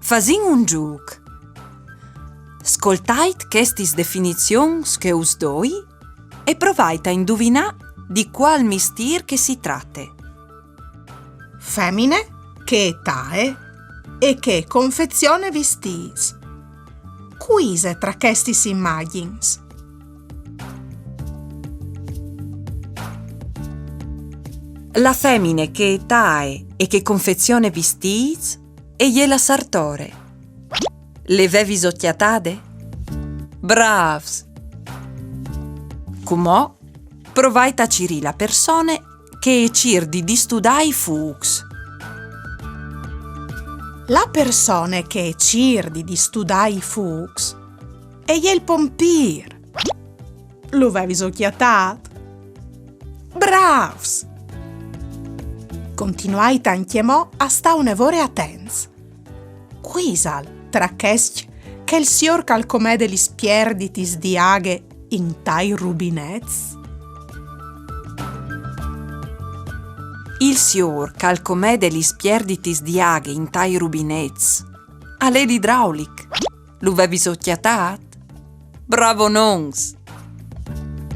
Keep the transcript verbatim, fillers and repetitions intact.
Fasìn un zûc. Scoltait chestis definizions che us doi e provait a induvinâ di cuâl mistîr che si trate. Femine che e tae e che e confezione vistîts. Cui ise tra chestis imagjins? La femine che e tae e che e confezione vistîts e je la sartore. Le vevis cjatade? Brâfs! Cumò provait a cirî la persone che e cîr di distudâ i fûcs. La persone che e cîr di distudâ i fûcs e je il pompîr. Lu vevis cjatât? Brâfs! Continuait ancjemò a stâ une vore atents. Cui isal tra chescj chel siôr che al comede lis pierditis di aghe intai rubinets? Il siôr che al comede lis pierditis di aghe intai rubinets al è l'idraulic. Lu vevis cjatât? Bravonons!